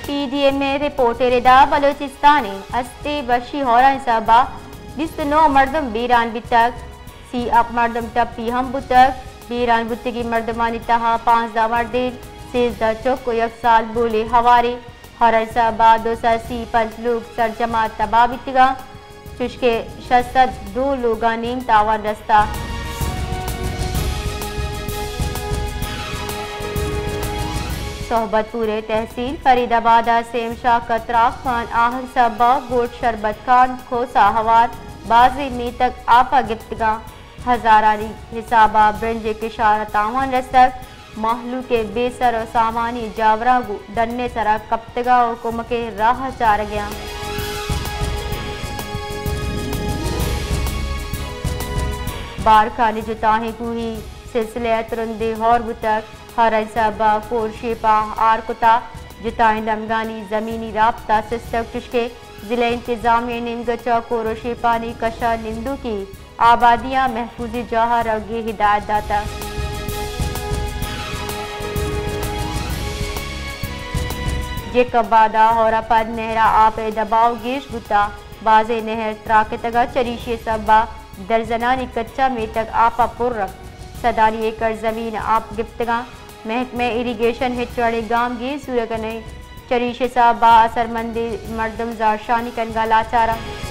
P D M ءِ رپورٹ ءِ ردا بلوچستان ءِ استیں وشی ہورانی سبب ءَ بیست ءُ نو مردم بیران بیتگ، سی اپ مردم ٹپی ہم بوتگ۔ بیران بوتگیں مردمانی تہا پانزدہ مردین، سیزدہ چک ءُ یک سال بولیں ہوارے۔ ہورانی سبب ءَ دو سد سی پنچ لوگ سرجم ءَ تباہ بیتگاں۔ چوشکہ شش سد دو لوگاں نیم تاوان رستہ۔ صحبت پور ءِ تحصیل فرید آباد ءَ سیم شاہ کتراک خان آہن سبب ءَ گوٹ شربت خان کھوسہ ہوار بازیں میتگ آپ ءَ گپتگاں۔ ہزارانی حساب ءَ برنج ءِ کشار ءَ تاوان رستگ۔ مہلوک ءِ بے سر ءُ سامانی جاوراں گوں ڈن ءِ سرا کپتگ ءُ کمک ءِ راہ ءَ چارگ ءَ اَنت۔ بارکھان ءِ جتاہیں کوہی سلسلہ ءَ ترندیں ہور بوتگ۔ ہورانی سبب ءَ کور شیپاں ہار کتگ۔ جتائیں دمگانی زمینی رابطہ سستگ، چوشکہ ضلع انتظامیہ ءِ نیمگ ءَ چہ کور ءُ شیپانی کش ءَ نندوکیں آبادیاں محفوظیں جاہ ءَ روگ ءِ ہدایت داتگ۔ جیکب آباد ءَ ہور ءَ پد نہر ءَ آپ ءِ دباؤ گیش بوتگ، بازیں نہر تراکتگ ءُ چریشی ءِ سبب ءَ درزنانی کچا میتگ آپ ءَ پر اَنت۔ سدانی ایکڑ زمین آپ گپتگ اَنت۔ محکمہ ایریگیشن ہچ وڑیں گامگیج زورگ ءَ نہ اِنت۔ چریشی ءِ سبب ءَ اثرمندیں مردم زہرشانی کنگ ءَ لاچار اَنت۔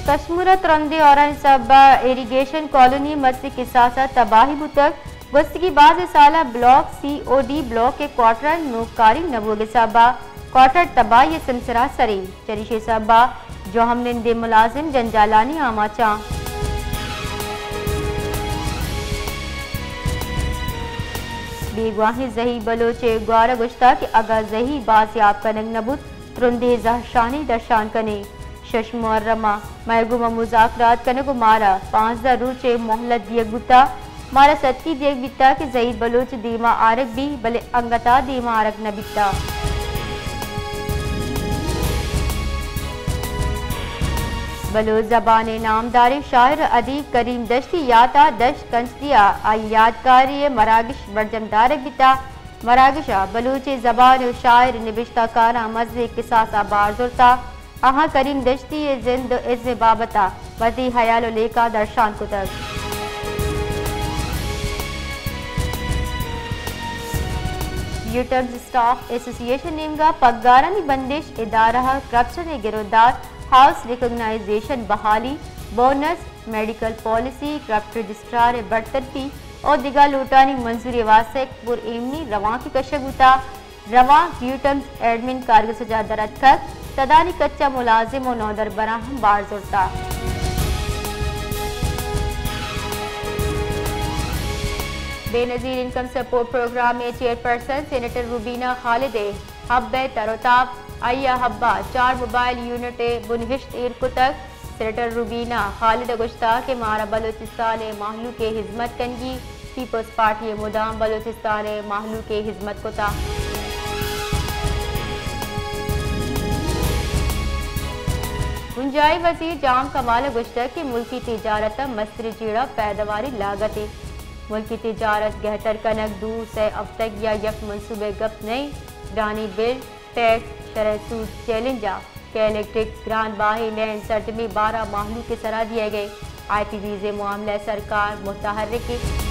کشمور ءِ ترندیں ہورانی سبب ءَ ایریگیشن کالونی مستی کساس ءَ تباہی بوتگ۔ گوستگیں بازیں سال ءَ بلاک سی او ڈی بلاک ءِ کوارٹراں نوکاری نہ بوگ ءِ سبب ءَ کوارٹر تباہی ءِ سمسرا سریں۔ چریشی ءِ سبب ءَ جوہمنندیں ملازم جنجالانی آماچ اَنت۔ بیگواہیں زہیر بلوچ ءِ گوار ءَ گوشتگ کہ اگاں زہیر بازیاب کنگ نہ بوت، ترندیں زہرشانی درشان کنیں۔ شش محرم ءَ مئے گوما مذاکرات کنگ ءُ مارا پانزدہ روچ ءِ مہلت دیگ بوتگ۔ مارا سکی دیگ بیتگ کہ زہیر بلوچ دیما آرگ بیت، بلے انگت ءَ دیما آرگ نہ بیتگ۔ بلوچ زبان ءِ نامداریں شاعر ءُ ادیب کریم دشتی ءِ یات ءَ دشت کنچدی ءَ آئی ءِ یادگاری ءِ مراگش برجم دارگ بیتگ۔ مراگش ءَ بلوچی زبان ءِ شاعر ءُ نبشتہ کاراں مزنیں کساس ءَ بہر زرتگ۔ آہاں کریم دشتی ءِ زند ءُ ازم ءِ بابت ءَ وتی ہیال ءُ لیکہ درشان کتگ۔ بیوٹمز اسٹاف ایسوسی ایشن ءِ نیمگ ءَ پگارانی بندش، ادارہ ءِ کرپشن ءِ گرودار، ہاؤس ریکگنائزیشن، بحالی، bonus, medical policy, corrupt registrar ءِ برطرفی ءُ دگہ لوٹانی منظوری ءِ واستہ یک پر ایمنی روانکے کشگ بوتگ۔ روانک بیوٹمز ایڈمن کارگس ءَ چہ در اتکگ، سدانی کچ ءَ ملازم ءُ نودربراں ہم بہر زرتگ۔ بے نظیر انکم سپورٹ پروگرام ءِ چیئرپرسن سینیٹر روبینہ خالد ءِ ہب ءِ تر ءُ تاب، آئی ءِ ہب ءَ چار موبائل یونٹ ءِ بنہشت ایر کتگ۔ سینیٹر روبینہ خالد ءَ گوشتگ کہ مارا بلوچستان ءِ مہلوک ءِ ہزمت کنگی، پیپلز پارٹی ءَ مدام بلوچستان ءِ مہلوک ءِ ہزمت کتگ۔ بنجاہی وزیر جام کمال ءَ گوشتگ کہ ملکی تجارت ءِ مستریں جیڑہ پیدواری لاگت اِنت۔ ملکی تجارت گہتر کنگ دو سئے ہفتگی ءَ یک منصوبہ ءِ گپ نہ اِنت، گرانی بل، ٹیکس، شرح سود چیلنج ءَ کہ الیکٹرک گران باہیں لین سرجمیں بار ءَ مہلوک ءِ سرا دیگ ءَ، آئی پی ویز ءِ معاملہ ءَ سرکار متحرک اِنت۔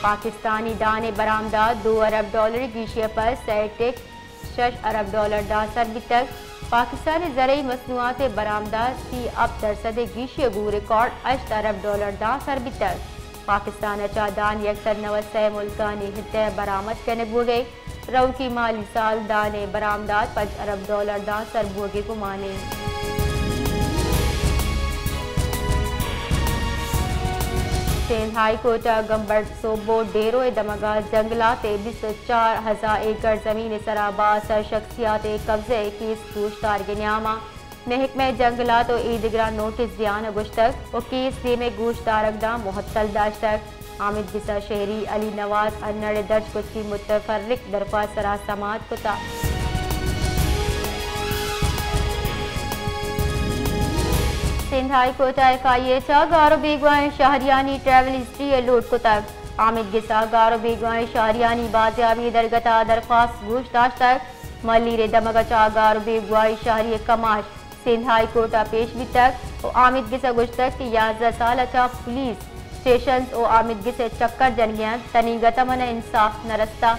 پاکستانی دان ءِ برآمدات دو ارب ڈالر ءِ گیشی ءَ پد سئے ٹک شش ارب ڈالر داں سر بیتگ۔ پاکستان ءِ زرعی مصنوعات ءِ برآمدات سی ہپت درسد ءِ گیشی ءَ گوں ریکارڈ ہشت ارب ڈالر داں سر بیتگ۔ پاکستان ءَ چہ دان یک سد نود سئے ملکانی ہند ءَ برآمد کنگ بوگ ءَ، روکی مالی سال دان ءِ برآمدات پنچ ارب ڈالر داں سر بوگ ءِ گمان اِنت۔ سندھ ہائی کورٹ ءَ گمبٹ سوبو ڈیرو ءِ دمگ ءَ جنگلات ءِ بیست ءُ چار ہزار ایکڑ زمین ءِ سرا بااثر شخصیات ءِ قبضہ ءِ کیس گوشدارگ ءِ نیام ءَ محکمہ جنگلات ءُ ایدگراں نوٹس دیان ءَ گوشتگ ءُ کیس دیم ءَ گوشدارگ داں مہتل داشتگ۔ آمید گسا شہری علی نواز انڑ ءَ درج کتگیں متفرق درخواست ءِ سرا سماعت کتگ۔ سندھ ہائی کورٹ ء ایف آئی اے چہ گار و بیگواہیں شہریانی ٹریول ہسٹری ء لوٹ کتگ۔ آمید گس ء گار و بیگواہیں شہریانی بازیابی درگت ء درخواست گوش داشتگ۔ ملیر ء دمگ ء چہ گار و بیگواہیں شہری ء کماش سندھ ہائی کورٹ ء پیش بیتگ و آمید گس ء گوشتگ کہ یازدہ سال ء چہ پولیس اسٹیشنز و آمید گس ء چکر جنگ ء انت، تنیگت ء من ء انصاف نہ رستہ۔